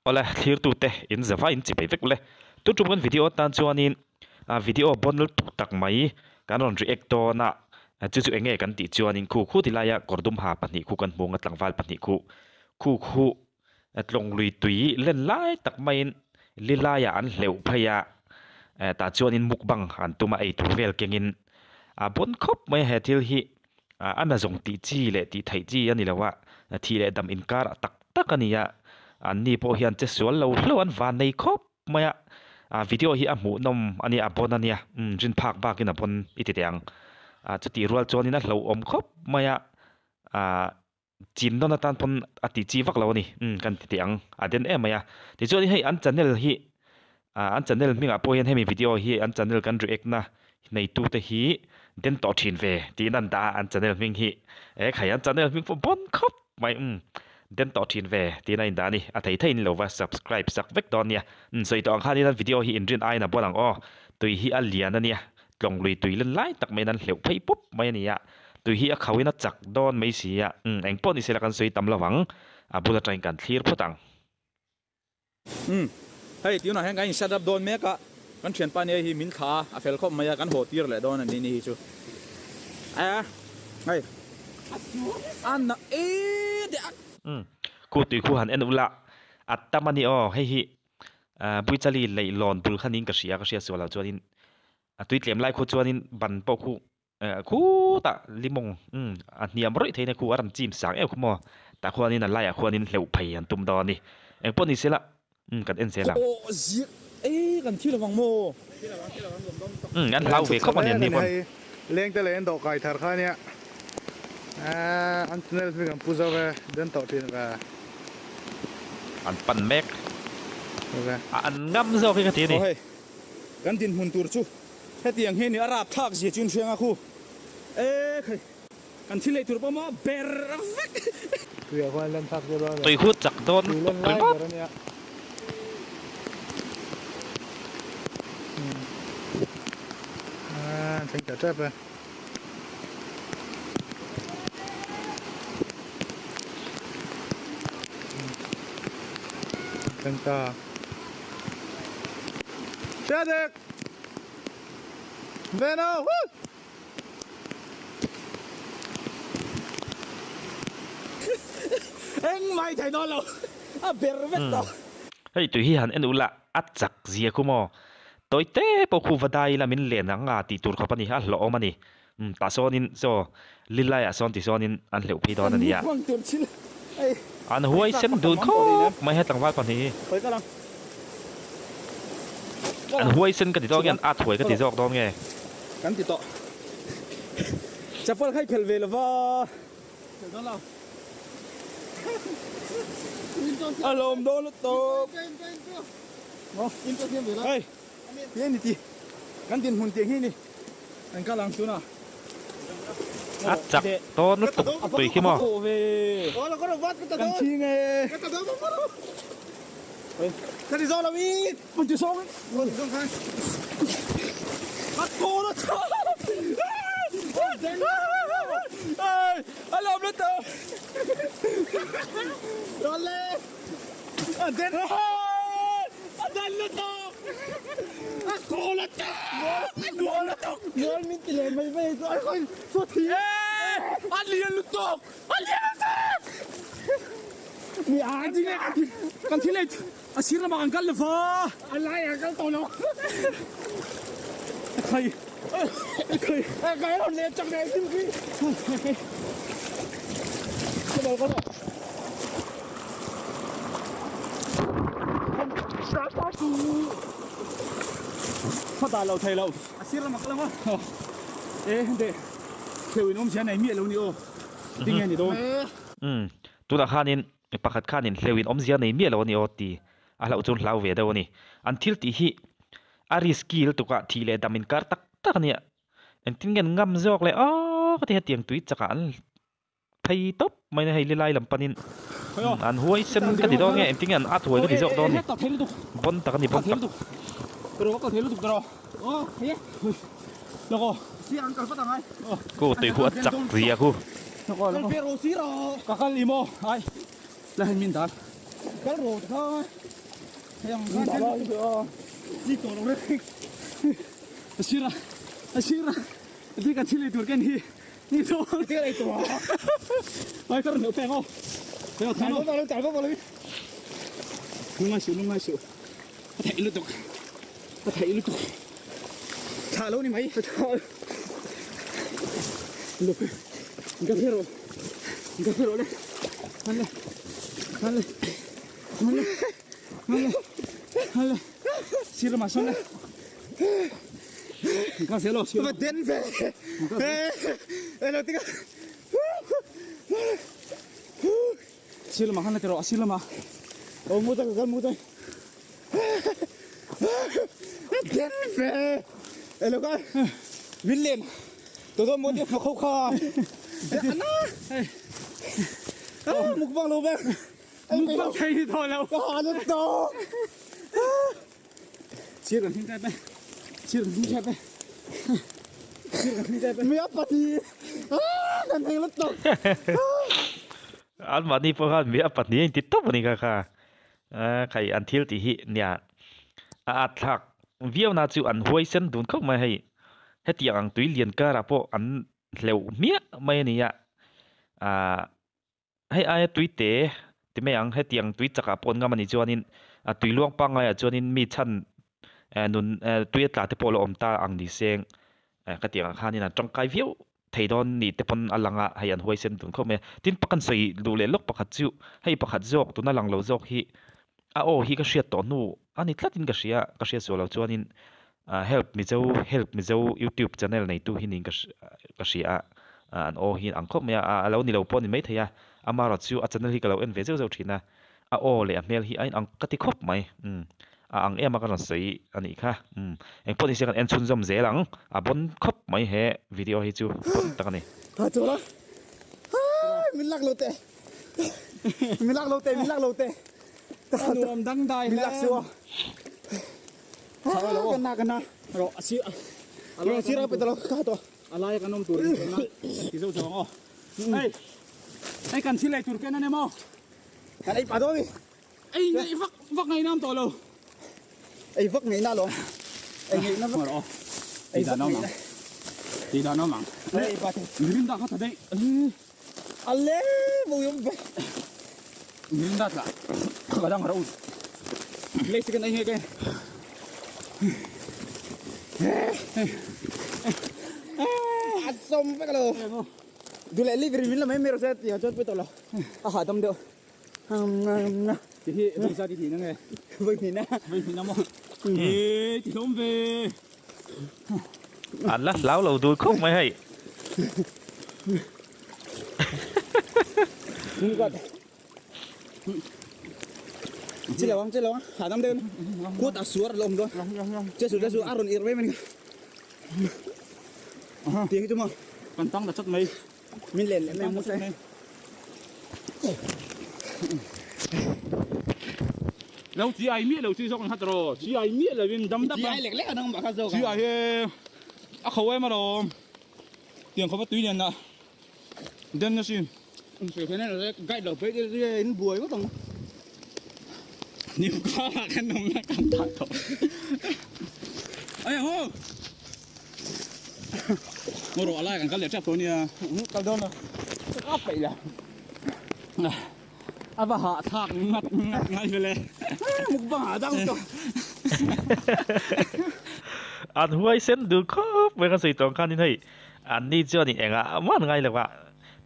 Awle, thlirtute in za vai in chi peih vek ule. Tun tum kan video atan chuanin video bon lutuk tak mai kan rawn react dawn a, chu chu enge kan tih chuanin khu khu ti laia kawr dum ha pahnih khu kan hmu ang a, tlangval pahnih khu khu khu tlawng lui tui len lai tak maiin li laiah an hleuh phei a, tah chuanin mukbang an tum a ei tur vel kengin a bon khawp mai a he thil hi. A na zawng tih chi leh tih theih chi a ni lo a, thih leh dam inkar ah tak tak a ni a, an ni pawh hian che sual lo hlauh an van nei khawp mai a, a video hi a hmuhnawm a nia a bon a nia, umm rin phak bakin a bon i ti teh ang, a chutih rual chuanin a hlauhawm khawp mai a, ah chin nawn atan pawn a tih chi vak lo a ni, umm kan ti teh ang a den em mai a, tichuan hei an channel hi Ah an channel hmingah pawh hian hemi video hi an channel kan react na neitute hi den tawh thin ve tiin an dah a an channel hming hi e khai an channel hming pawh bawn khawp mai umm den tawh thin ve tiin a indah a ni a thei theiin lo va subscribe sak vek dawn nia umm sawi tawh ang khanin an video hi inrin aiin a bawn ang aw tui hi a lian a nia tlawng lui tui len lai tak maiin an hleuh phei pup mai a ni a tui hi a khauhin a chak dawn mai si a umm engpawh ni sela kan sawi tam lovang a bul atangin kan thlir phawt ang. Umm. Hei tunah hian kan in set up dawn mek a, kan thianpa nia hi min thlah a, a fel khawp mai a, kan haw tir leh dawn a ni ni hi chu. A hei a na e de a. Umm. Khu tui khu han en ula a tam a ni aw hei hi Buichali leihlawn bul khan in ka hria ka hria sual lo chuanin a tui tlem lai khu chuanin ban pawh khu Khutah limawng umm a hniam rawih thei na khu a rawn chim sang em khu maw tah khuanin a laiah khuanin hleuh phei an tum dawn a ni engpawh ni sela umm kan en zel ang. Aw zir e kan thi lovang maw. Umm an hlau ve khawp a ni an ni pawn. Leng te leh an dawhkai thar kha ania an channel hming an pu zo ve den tawh thin ve. An pan mek a an ngam zawk hi ka ti a ni. Aw hei kan dinhmun tur chu Hetiang hi ni a rapthlak zia chu in hriang a khu. E khai, kan thil ei tur pawh maw ber vek. Tuiah khuan len thlak zel dawn Tui hut chak dawn Tui len lutuk lai ringawt. ber ania. Aaa thleng ta tep e. Thleng ta. Chadek! Veno! Woo! Engmah i thei dawn lo, a ber vek tawh. Hei tui hi han en ula a chak zia khu maw? Tawi te pawh khu va dai ila min len ang a tih tur khawp a ni, a hlawhawm a ni. Umm tah sawnin chaw lilaiah sawn ti sawnin an hleuh phei dawn a ni a. An huai sen dun khawp mai he tlangval pahnih hi. An huai sen ka ti dawn nge an at huai ka ti zawk dawn nge. Kan ti tawh. Chapal kha i phelh ve lova. A lawm dawn lutuk. Hei ti a ni ti. Kan dinhmun tih ang hi a ni. An kal ang tuna. A chak dawn lutuk tui khi maw. Kan chhing e. Umm tunah khanin pakhat khanin hleuhin awmzia nei miah lo a ni aw ti a hlauh chuan hlau ve deuh a ni. An thil tih hi a risky lutuk a thih leh dam inkar tak tak a nia. Engtin nge an ngam zawk le aw ka ti hetiang tui chakah an phei tawp mai na hei lilai lam panin an huai sen ka ti dawn nge engtin nge an at huai ka ti zawk dawn ni bon tak a ni bon tak. Ku tui khu a chak zia khu. Kal ro kha. Yang kan chi to lo re. Asira. Asira. Di kan thil ei tur ken hi. Ni to. Ti ei to. Ai kar no peng o. Theo Thai thano. ba lo chal ba lo. Lungai su lungai su. Thai lu tuk. Thai lu tuk. Tha lo ni mai. Lu. Ga phero. Ga phero le. Hale. Hale. Hale. Hale. Hale. Sira ma son le. Ga selo sira. Ba den ve. Eh lo ti ka. Sira ma han le tero sira ma. O mu ta ka mu ta. Den ve. Eh lo ka. Min len. To do mo ti khau kha. Ana. Ah mukbang lo ba. Mukbang thai ni to lo. Ka ha lo to. Sira kan hing pe. Sira kan hing pe. Sira kan hing pe. Mi apa ti. Ah kan hing lo to. An mahni pawh khan mi a pahnih a inti tawp a ni kha kha khai an thil tih hi nia a at thlak viau na chu an huai sen dun khawp mai hei hetiang ang tui lian karah pawh an hleuh hmiah mai a ni a ah hei aia tui te ti mai ang hetiang tui chakah pawh an ngam a nih chuanin a tui luang pangaiah chuanin mi chhan nun tui a tla te pawh a lo awm ta ang ni seng khatiang ah khanin an tangkai viau thei dawn ni te pawn a lang a hei an huai sen dun khawp mai a tin pakhat sawi duh leh lawk pakhat chu hei pakhat zawk tuna lang lo zawk hi a aw hi ka hriat tawh hnu a ni tlatin ka hria ka hriat suah loh chuanin help mizo help mizo youtube channel neitu hi niin ka ka hria a an aw hi ang khawp mai a a lo ni lo pawh a ni maithei a amaherawhchu chu a channel hi ka lo en ve zeuh zeuh thin a a aw leh a hmel hi a inang ka ti khawp mai umm a ang em a ka rawn sawi a nih kha umm engpawh ni se kan en chhunzawm zel ang a bawn khawp mai he video hi chu bawn tak a ni. Ha chu la min lak lo teh min lak lo teh min lak lo teh Nuam dang dai min lak su kana kana ro asi ro sira pe talo ka to alai kan om tur na ti zo zo o ei ei kan thil ei tur ken ane mo kan ei pa do mi ei nei vak vak ngai nam to lo ei vak ngai na lo ei ngai na vak ro ei ei da vak no ngai mang na ti da no mang ei pa te mirin da kha ta dei alle mu yum ve mirin da tla ka dang ro le se kan ei nge ke asom ve lo du le libre min la mai mero set ya chot pe to lo a ha dam deu ti hi vi sa ti thi na nge voi ni na vi thi na mo e ti lom ve an la hlau lo dun khawp mai hei ni got chỉ là bóng hà dam deu kuat asuar lom do che su aron ir ve men tiếng chu ma kan tang da chat mai min len le mai mu sai lo chi ai mi lo chi zok hat ro chi ai mi lo win dam dam chi ai lek lek anang ba kha zo chi ai he a khâu em mà rồi tiền không có túi tiền nè đen nó xin thế này là gai đầu với cái buổi quá tông nhiều quá là cái nông nó càng thẳng thôi ấy hô ngồi rồi lại càng cái liệt chắc tôi nè cao đâu nè áp vậy là à bà hạ thang ngắt ngắt ngay về lên một bà hạ đang to an huai sen du khawp mai ka sawi tawng khanin hei an ni chuanin engah man ngai lo a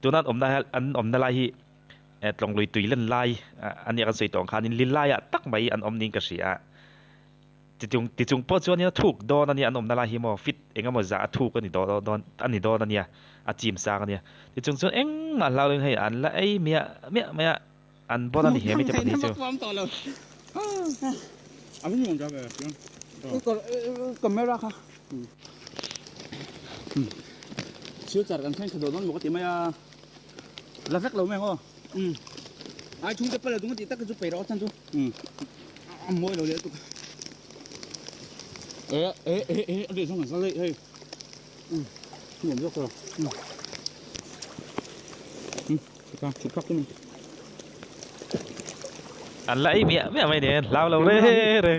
tuna an awmna an awmna lai hi tlawng lui tui lan lai ania kan sawi tawng khanin li laiah tak mai an awm niin ka hria tichung tichung pawh chuanin a thuk dawn ania an awmna lai hi maw fit engemaw zah a thuk ani dawn dawn ani dawn ania a chim sang ania tichung chuan engmah hlau lovin hei an la ei miah miah mai a an bawn ani he mi te pahnih chu. Camera kha siêu chặt kan khen khado don mo ti maya la vek lo meng o ai chúng ta phải là chúng ta chỉ tắc cái chú phải đó chân chú mỗi đầu lệ tụ ê ê ê ê để xong rồi sao đây nhổm dốc rồi chụp khắc chụp khắc cái mình An la ei miah miah mai nen hlau lo re re.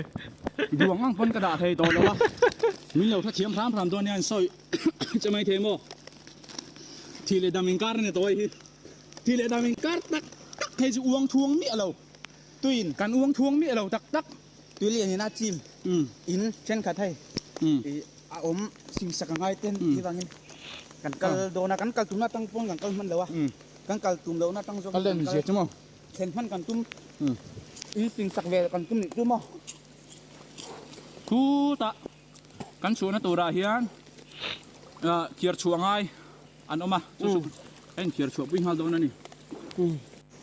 Duang ang pawn ka dah thei tawh lo a, min lo hrethiam hram hram dawn nia an sawi che mai thei maw? Thih leh dam inkar a ni tawh hei hi. Thih leh dam inkar tak tak hei chu uang thuang miah lo. Tuin kan uang thuang miah lo tak tak. Tui lian in a chim in thenkhat hei ih a awm singsak a ngai ten tih vangin kan kal dawn a, kan kal tumna atang pawn kan kal hman lo a, kan kal tum lohna atang zawk in kan kal thlen hman kan tum in singsak ve kan tum nih chu maw. Khutah kan chhuahna turah hian thiar chhuah ngai an awm a, chu chu a inthiar chhuah pui nghal dawn a ni.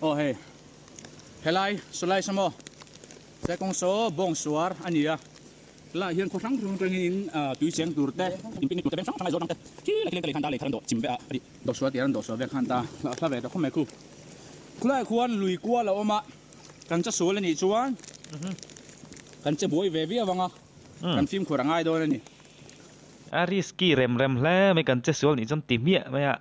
Aw hei, helai sawlai saw maw, Saikawng saw bawng suar a ni a, helaiah hian khaw hrang hrang atangin tui cheng tur te, in picnic tur te veng hrang hrang Aizawl atang te khi lai khi leng khan ta lei thar an dawh chim vek a, a ti. Dawh sual tir an dawh sual vek khan ta hla ve ta khawp mai khu. Khulaiah khuan lui kual a awm a, kan che sual a nih chuan kan che buai ve viau ang a, kan fimkhur a ngai dawn a ni. A risky rem rem hle mai kan che sual nih chuan ti hmiah mai a,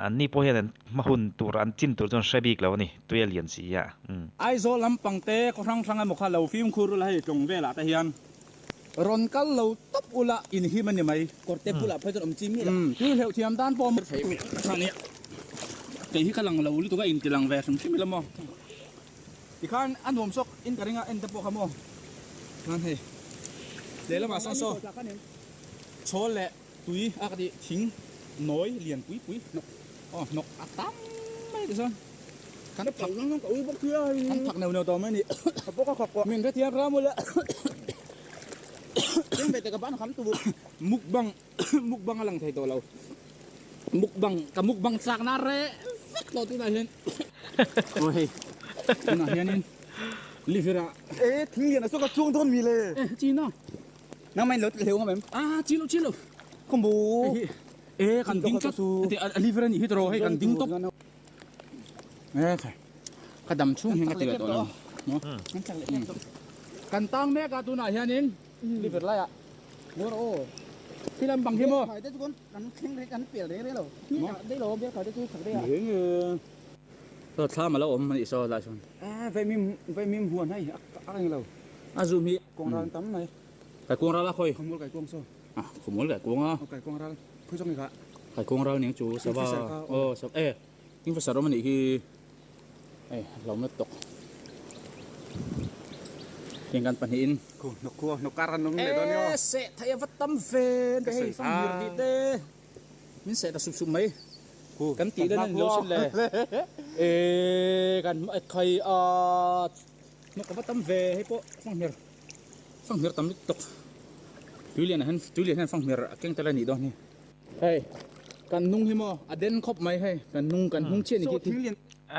an ni pawh hian an hma hun tur an chin tur chuan hre bik lo a ni, tui a lian si a. Aizawl lampang te khaw hrang hrang emaw kha lo fimkhur ula hei tlawng velah te hian rawn kal lo tawp ula inhim a ni mai. Kawrte bulah phei chuan awm chi miah lo. Tui hleuh thiam dan pawh awm thei kha nia. Kei hi ka lang lo lutuk a inti lang ve hrim hrim ila maw. Tikhan a nuam sawk in ka ring a en te pawh kha maw. Chuan hei lehlamah sawn saw chhawl leh tui a ka tih thing nawi lian pui pui hnawk aw hnawk a tam mai tichuan kan phak kan phak neuh neuh tawh mai a ni min hrethiam ram ula mukbang mukbang a lang thei tawh lo mukbang ka mukbang chak na reh vek tawh tunah hian aw hei tunah hianin liver ah e thing lian a saw ka chuang dawn mi le e china nangmah in lo hleuh ngam em a chi lo chi lo khawmbu e kan ding tlat a liver a nih hi tawh hei kan ding tawp e khai ka dam chhung hian ka ti leh tawh lo kan tang mek a tunah hianin liver lai ah Ngawr aw. Khi lam bang hi maw? Khai te chu kan thleng reng kan pel reng reng lo. Dei lo biak khai te chu chak dei a. Saw thlam a lo awm anih saw lai sawn. A vaimim vaimim huan hei a reng lo. A zum hi. Kuang ral tam mai. Kai kuang ral a khawi. Khawmual kai kuang saw. A khawmual kai kuang a. Kai kuang ral khawi zawk ni kha. Kai kuang ral ning chu sava. Aw sava e. Kingfisher awm anih hi. Hei lo na tawk heng kan pahnihin khu hnawk khu hnawk kar an awm leh dawn nia e seh theih a va tam ve te hei fanghmir tih te min seh ta sup sup mai kan tih dan a ni lo sin le e kan khai a hnawk a va tam ve hei pawh fanghmir fanghmir tam lutuk tui lian ah hian tui lian hian fanghmir a keng tel a nih dawn hi. Hei kan hnung hi maw a den khawp mai hei kan hnung kan hnung chiah ni khi khi.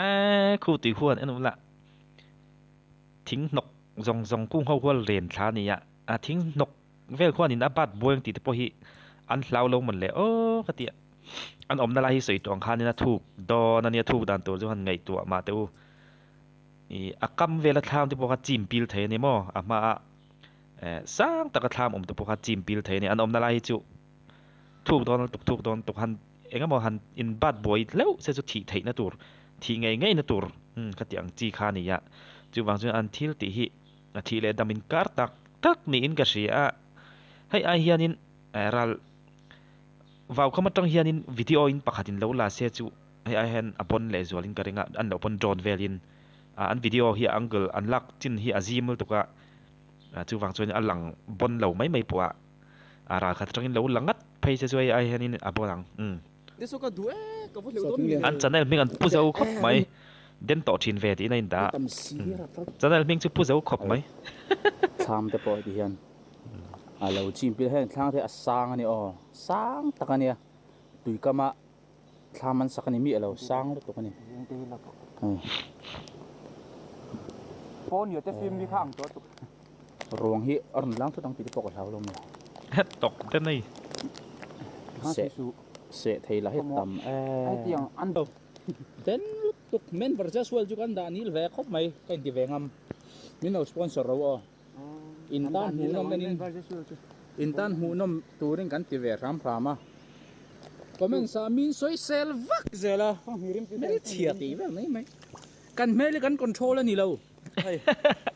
Eee khu tui huan en ula thing hnawk zawng zawng kung ho hual ren thla a ni a, a thing hnawk vel khuanin a bat buai ang tih te pawh hi an hlau lo mawn le aw ka ti a, an awmna lai hi sawi tawh ang khanin a thuk dawn a nia thuk dan tur chu han ngaihtuah mah teh u ih a kam vela thlam te pawh kha chim pil thei a ni maw a hmaa sang taka thlam awm te pawh kha chim pil thei a ni an awmna lai hi chu. Thuk dawn lutuk thuk dawn lutuk han eng emaw han in bat buai hleuh se chu thih theihna tur thih ngei ngei na tur umm ka tih ang chi kha a ni a chuvang chuan an thil tih hi a thih leh dam in kar tak tak niin ka hria a hei ai hianin ral vau kham atang hianin video in pakhat in lo la se chu hei ai hian a pawn leh zualin ka ring a an lo pawn drone velin an video hi a angle an lak chin hi a zim lutuk a chuvang chuan a lang bawn lo mai mai pawh a. A ral khat atangin lo la ngat phei che chu hei ai hianin a bawn ang umm. An channel hming an pu zo khawp mai den tawh thin ve tiin a in dah a channel hming chu pu zo khawp mai. Thlam te pawh heti hian a lo chim pil heng thlang te a sang a ni aw sang tak a nia tui kama thlam an sak a ni miah lo sang lutuk a ni. Ruang hi a rawn lang thut ang tih te pawh ka hlau lo mai. Tawk te nei. Seh seh thei lah hi tam em. Den lutuk men versus world chu kan dah nil ve khawp mai ka inti ve ngam. Min lo sponsor ro aw. In tan hmuhnawm enin in tan hmuhnawm turin kan ti ve hram hram a. Comments ah min sawi sel vak zel a. Hmelchhia tih vel mai mai. Kan hmel hi kan control a ni lo. Hei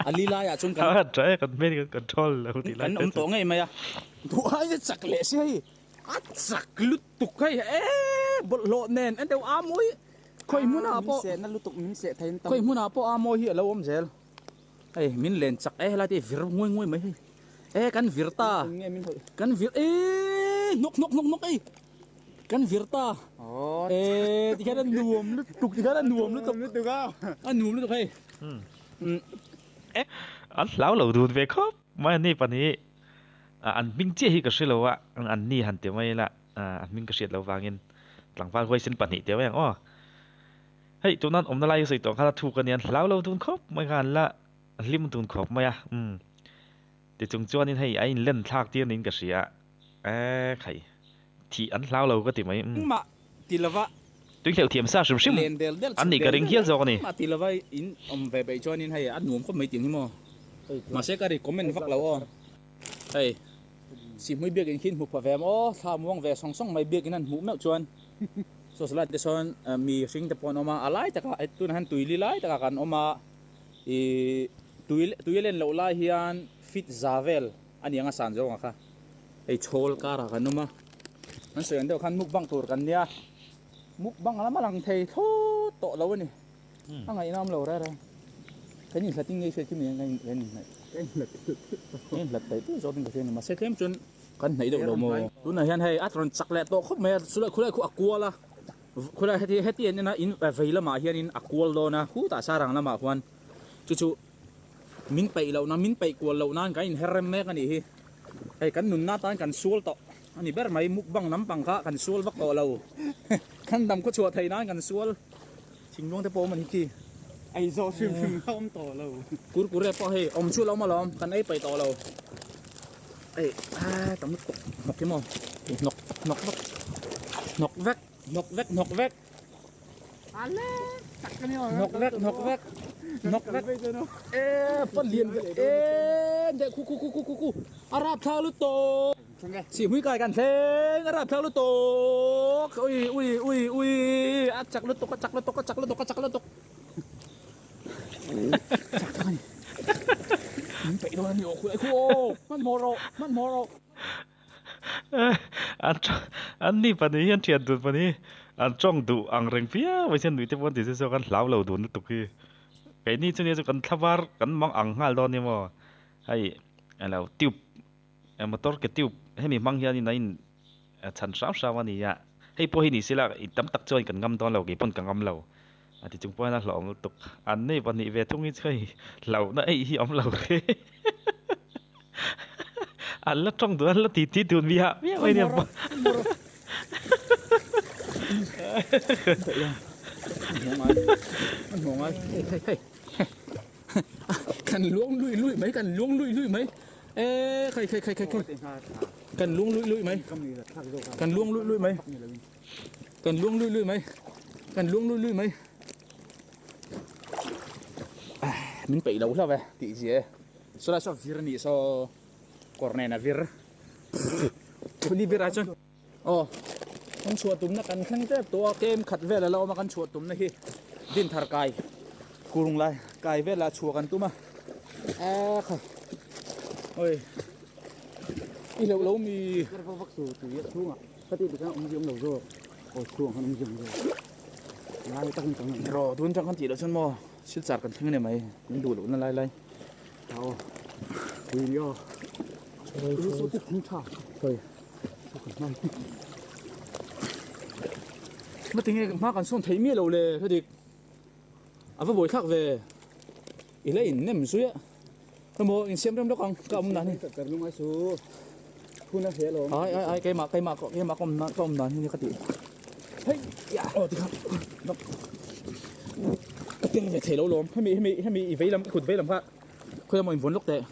a li laiah chuan kan A tha e kan hmel kan control lo tih lai kan awm tawh ngei mai a. Duh ai a chak leh si hei a chak lutuk hei eee bawlhhlawh nen en deuh a mawi khawi hmunah pawh Min sehna lutuk min seh thei an tam. Khawi hmunah pawh a mawi hi a lo awm zel. Hei min len chak e helai te hi vir nguai nguai mai hei e kan vir ta kan vir eee hnawk hnawk hnawk hnawk ei kan vir ta e tikhian a nuam lutuk tikhian a nuam lutuk a nuam lutuk hei an hlau lo dun ve khawp mai ani pahnih an hming chiah hi ka hre lo a an ni han ti mai ila an hming ka hriat loh vangin tlangval huaisen pahnih teh mai ang aw. Hei tunan awmna lai sawi tawh khan a thuk a nia, hlau lo dun khawp mai khan an la hlim dun khawp mai a, umm tichung chuanin hei a inlen thlak tir niin ka hria a, e khai thih an hlau lo ka ti mai, umm. Engmah ti lova Tui hleuh thiam sa hrim hrim len del del an chhuk nih ka del ring del hial zawk a ni. Engmah ti lova in awm ve peih chuanin hei a nuam khawp mai tiang hi maw, mahse ka recommend vak lo aw. Hei Sihmui biakin khi in hmu pha ve maw, thla muang ve sawng sawng mai biakin an hmuh meuh chuan. Saw salai te sawn mi hring te pawh an awm a, a lai takah tunah hian tui li lai takah kan awm a, ih tui tui a len loh lai hian fit za vel a ni ang a san zawng ah kha hei chhawl karah kan awm a, an sawi ang deuh khan mukbang tur kan nia, mukbang a lama lang thei thlawt tawh lo a ni, a ngaihnawm lo reng reng, kan inhlat in ngei hriat khi mi ang kan inhlat kan inhlat daih daih zawk in ka hria a ni mahse tlem chuan. Kan hnaih deuh lo maw? Tunah hian hei a rawn chak leh tawh khawp mai a, chulai khulai khu a kual a, khulai heti heti an en a in vei lamah hianin a kual dawn a, khutah sarang lamah khuan chu chu min peih loh nan min peih kual loh nan kan inher rem mek a nih hi. Hei kan nunna atan kan sual tawh a ni ber mai, mukbang lampang kha kan sual vak tawh lo, kan dam khaw chhuah theih nan kan sual thingluang te pawh awm a ni khi. Ei zawh hrim hrim kha awm tawh lo. Kurkure pawh hei awm chu lo awm alawm, kan ei peih tawh lo. Ei a tam lutuk hnawk hi maw hnawk hnawk vek hnawk vek hnawk vek hnawk vek hnawk vek hnawk vek hnawk vek e fan lian ve e de khu khu khu khu khu khu a rap thla lutuk si hui kai kan thleng a rap thla lutuk ui ui ui ui a chak lutuk a chak lutuk a chak lutuk a chak lutuk Chak tak a ni. Min peih dawn a ni aw khu khu aw hmanhmawh rawh hmanhmawh rawh. An an ni pahnih hi an thian dun pahnih hi an tawng duh ang reng viau mai chuan nuihte pawh an ti zet zawk a an hlau lo dun lutuk hi. Keini chu nia chu kan thla var kan mang ang nghal dawn nia maw hei alo tube motor ke tube hemi hmang hianin a in chhan hram hram a ni a hei pawh hi ni sela tam tak chuan kan ngam dawn lo kei pawn ka ngam lo. A ti chung pawhin a hlauhawm lutuk. An nei pahnih ve thung hi chu hei hlauhna eih hi a awm lo re. An la tawng dun, an la titi dun miah miah mai nia. Kan luang lui lui mai, kan luang lui lui mai. E khai khai khai khai khai. Kan luang lui lui mai. Kan luang lui lui mai. Kan luang lui lui mai kan luang lui lui mai min peih lo hlauh e tih zia e sawlai saw vir anih saw kawr nen a vir ni vir ah chuan aw kan chhuah tumna kan thleng tep tawh a kem khat vel a la awm a kan chhuah tumna hi dinthar kai kurung lai kai velah chhuah kan tum a a kha oi i hleuh lo mi Ka tih tikah awmzia awm lo zawk, aw chhuang khan awmzia awm zawk. Lai takin kan ngaih. Rawh tun chang kan tih loh chuan maw silchar kan thleng a ni mai, min duh lohna lai lai. Aw, pui ni aw. Sawi sawi thing tha. Sawi. Ma tinge hma kan sawn theih miah loh le Hradik. A va buai thlak ve. I la in nem zui a. Emaw insiam rem lawk ang ka awm dan hi. Ka kar lungai su. Hun a hle alawm. Ai ai ai keimah keimah keimah ka awm dan ka awm dan hi nia ka tih. Hei ya aw tikhan ka per ve thei lo lawm hemi hemi hemi i vei lam i kut vei lam kha khawi emaw invawn lawk teh.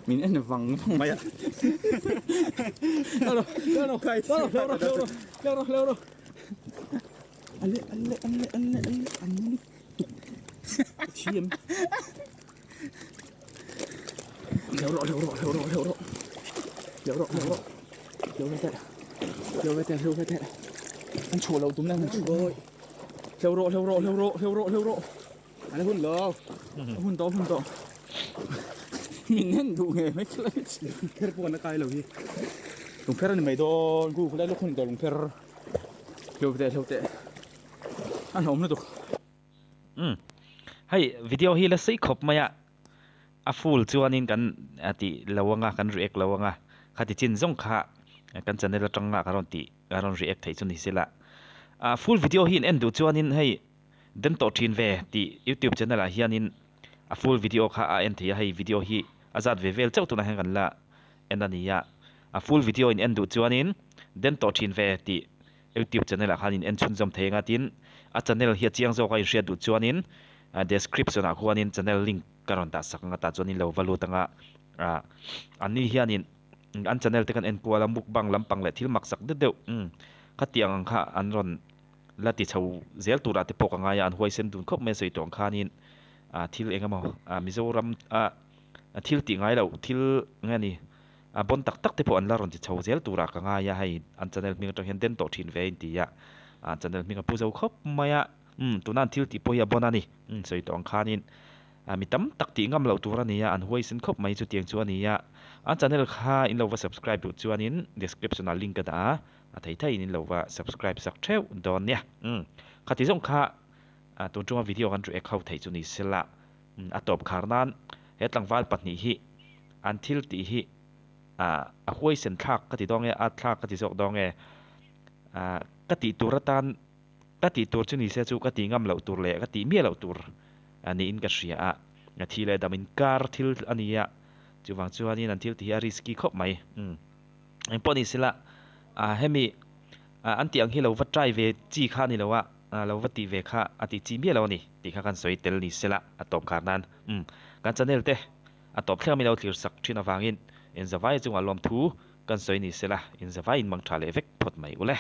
Min en vang vang mai a. Leo rawh leo rawh leo rawh leo rawh leo rawh leo rawh. Ale ale ale ale ale an Thiam. Leo rawh, leo rawh, leo rawh, leo rawh. Leo rawh, leo rawh. Leo ve teh. Leo ve teh, leo ve teh. An chhuah loh tum na an chhuah. Leo rawh, leo rawh, leo rawh, leo rawh, leo rawh. Ala hun lo. Hun tawh hun tawh. Min en duh nge mai khilai. Lungpher pawh an la kai lo hi. Lungpher a ni mai dawn ku khulai lukhun tawh lungpher. Hleuh teh hleuh teh. A hlauhawm lutuk. Umm hei video hi la sei khawp mai a. A full chuanin kan tih lo anga kan react lo anga khati chin zawng kha kan channel atanga ka rawn tih ka rawn react theih chu ni sela. A full video hi in en duh chuanin hei den tawh thin ve tih youtube channel ah hianin a full video kha a en thei a hei video hi a zat ve vel chauh tunah hian kan la en a ni a. A full video in en duh chuanin den tawh thin ve tih youtube channel ah khan in en chhunzawm thei anga tin a channel hi a chiang zawk a inhriat duh chuanin description ah khuanin channel link ka rawn dah sak anga tah chuan in lo va lut anga ah an ni hianin an channel te khan en kual a mukbang lampang leh thil mak sak deuh deuh umm khatiang ang kha an rawn la ti chho zel turah te pawh ka ngai a an huaisen dun khawp mai a sawi tawh ang khanin ah thil eng emaw ah Mizoram ah thil tih ngai loh thil nge ni a bawn tak tak te pawh an la rawn ti chho zel turah ka ngai a hei an channel hming atang hian den tawh thin ve a inti a ah channel hming a pu zo khawp mai a umm tuna an thil tih pawh hi a bawn a ni umm sawi tawh ang khanin ah mi tam tak tih ngam loh tur a ni a an huaisen khawp mai chutiang chu a ni a an channel kha in lo va subscribe duh chuanin description ah link a dah a a thei theiin in lo va subscribe sak theuh dawn nia umm khati zawng kha ah tun chunga video kan react ho theih chu ni sela umm a tawp khar nan he tlangval pahnih hi an thil tih hi ah a huaisen thlak ka ti dawn nge a thlak ka ti zawk dawn nge ah ka tih tur atan ka tih tur chu ni se chu ka tih ngam loh tur leh ka tih miah loh tur niin ka hria a a thi leh dam inkar thil a ni a chuvang chuanin an thil tih hi a risky khawp mai umm engpawh ni sela ah hemi ah an tih ang hi lo va try ve chi kha a ni lo a lo va tih ve kha a tih chi miah lo a ni tih kha kan sawi tel ni sela a tawp khar nan umm kan channel te a tawp thleng ami lo thlir sak thin avangin inzavai chungah lawmthu kan sawi ni sela inzavai in mang tha leh vek phawt mai ule.